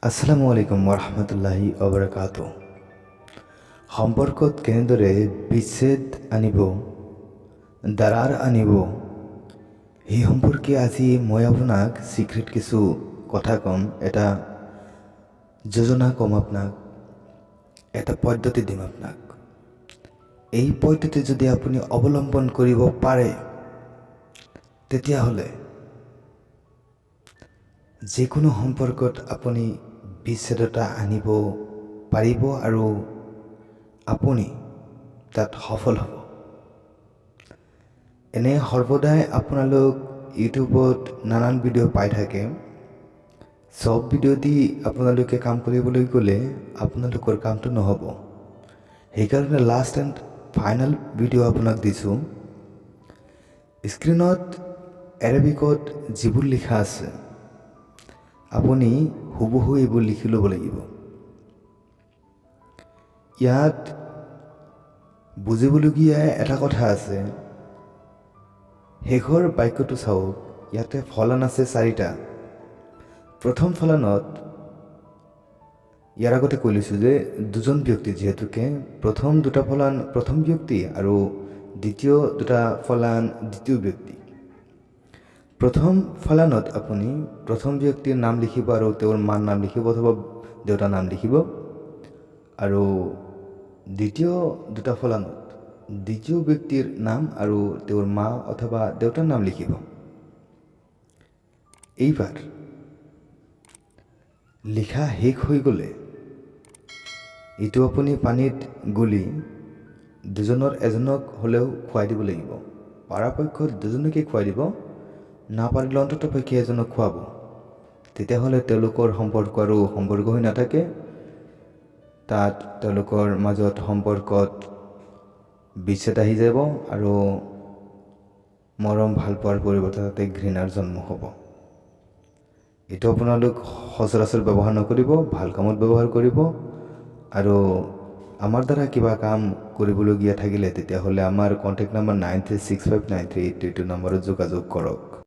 আসসালামু আলাইকুম ওৰহমতুল্লাহি অবৰকাত। সম্পৰ্কত কেনেদৰে বিচ্ছেদ আনিব, দৰাৰ আনিব, সেই সম্পৰ্কে আজি মই আপোনাক চিক্ৰেট কিছু কথা ক'ম, এটা যোজনা ক'ম আপোনাক, এটা পদ্ধতি দিম আপোনাক। এই পদ্ধতি যদি আপুনি অৱলম্বন কৰিব পাৰে, তেতিয়াহ'লে যিকোনো সম্পৰ্কত আপুনি বিচ্ছেদতা আনিব পাৰিব আৰু আপুনি তাত সফল হ'ব। এনে সৰ্বদাই আপোনালোক ইউটিউবত নানান ভিডিঅ' পাই থাকে। চব ভিডিঅ' দি আপোনালোকে কাম কৰিবলৈ গ'লে আপোনালোকৰ কামটো নহ'ব। সেইকাৰণে লাষ্ট এণ্ড ফাইনেল ভিডিঅ' আপোনাক দিছোঁ। স্ক্ৰীণত এৰেবিকত যিবোৰ লিখা আছে, আপুনি হুবহু এইবোৰ লিখি ল'ব লাগিব। ইয়াত বুজিবলগীয়া এটা কথা আছে। শেষৰ বাক্যটো চাওক। ইয়াতে ফলান আছে চাৰিটা। প্ৰথম ফলানত, ইয়াৰ আগতে কৈ লৈছোঁ যে দুজন ব্যক্তি যিহেতুকে প্ৰথম দুটা ফলান প্ৰথম ব্যক্তি আৰু দ্বিতীয় দুটা ফলান দ্বিতীয় ব্যক্তি। প্ৰথম ফলানত আপুনি প্ৰথম ব্যক্তিৰ নাম লিখিব আৰু তেওঁৰ মাৰ নাম লিখিব অথবা দেউতাৰ নাম লিখিব আৰু দ্বিতীয় দুটা ফলানত দ্বিতীয় ব্যক্তিৰ নাম আৰু তেওঁৰ মা অথবা দেউতাৰ নাম লিখিব। এইবাৰ লিখা শেষ হৈ গ'লে এইটো আপুনি পানীত গুলি দুজনৰ এজনক হ'লেও খুৱাই দিব লাগিব। পৰাপক্ষত দুজনকে খুৱাই দিব, নাপাৰিলে অন্ততপক্ষে এজনক খুৱাব। তেতিয়াহ'লে তেওঁলোকৰ সম্পৰ্ক আৰু সম্পৰ্ক হৈ নাথাকে। তাত তেওঁলোকৰ মাজত সম্পৰ্কত বিচ্ছেদ আহি যাব আৰু মৰম ভালপোৱাৰ পৰিৱৰ্তে তাতে ঘৃণাৰ জন্ম হ'ব। এইটো আপোনালোক সচৰাচৰ ব্যৱহাৰ নকৰিব, ভাল কামত ব্যৱহাৰ কৰিব। আৰু আমাৰ দ্বাৰা কিবা কাম কৰিবলগীয়া থাকিলে তেতিয়াহ'লে আমাৰ contact number 93659382 নম্বৰত যোগাযোগ কৰক।